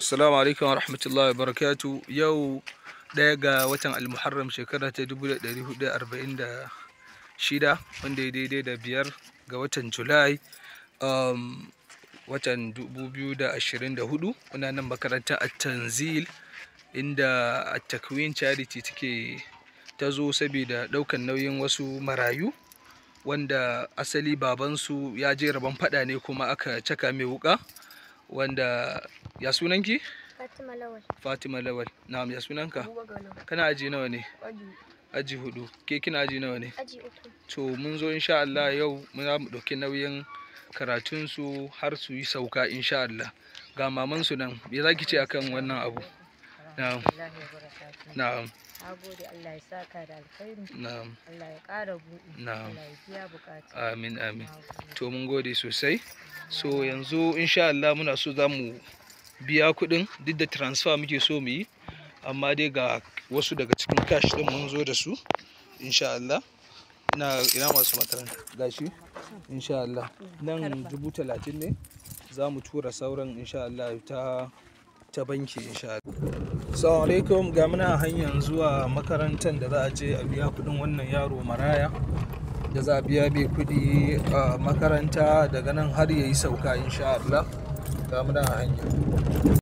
Assalamu alaikum wa rahmatullahi wa barakatu. Yau 1 ga watan Al-Muharram shekara ta 1446, wanda ya daidai da 5 ga watan Julai, watan 2024. Muna nan makarantar At-Tanzil, inda At-Takwin Charity take ta zo saboda ɗaukan nauyin wasu marayu wanda asali babansu ya je rabon faɗa ne kuma aka caka mai wuƙa. Wanda ya sunanki? Fatima Lawal. Fatima Lawal. Na'am, ya sunanka? Abubakar Lawal. Kana aji nawa ne? Aji 4. Ke kina aji nawa ne? Aji 3. To mun zo insha Allah yau muna mu ɗauki nauyin karatun su har su yi sauka insha Allah. Ga maman su nan, me zaki ce akan wannan abu? Na'am. Na'am. Nagode, Allah ya saka da alkhairi. Na'am. Allah ya ƙara buɗi. Na'am. Allah ya biya buƙatu. Amin amin. To mun gode sosai. So yanzu insha Allah muna so za mu biya kuɗin, duk da transfer muke so mu yi, amma dai ga wasu daga cikin cash ɗin mun zo da su insha Allah. Ina masu makaranta gashi insha Allah nan 30,000 ne za mu tura sauran insha Allah ta banki insha Allah. Assalamu alaikum, ga muna hanyar zuwa makarantar da za a je a biya kuɗin wannan yaro maraya da za a biya bai kuɗi a makaranta daga nan har ya yi sauka insha Allah. Ga muna hanya.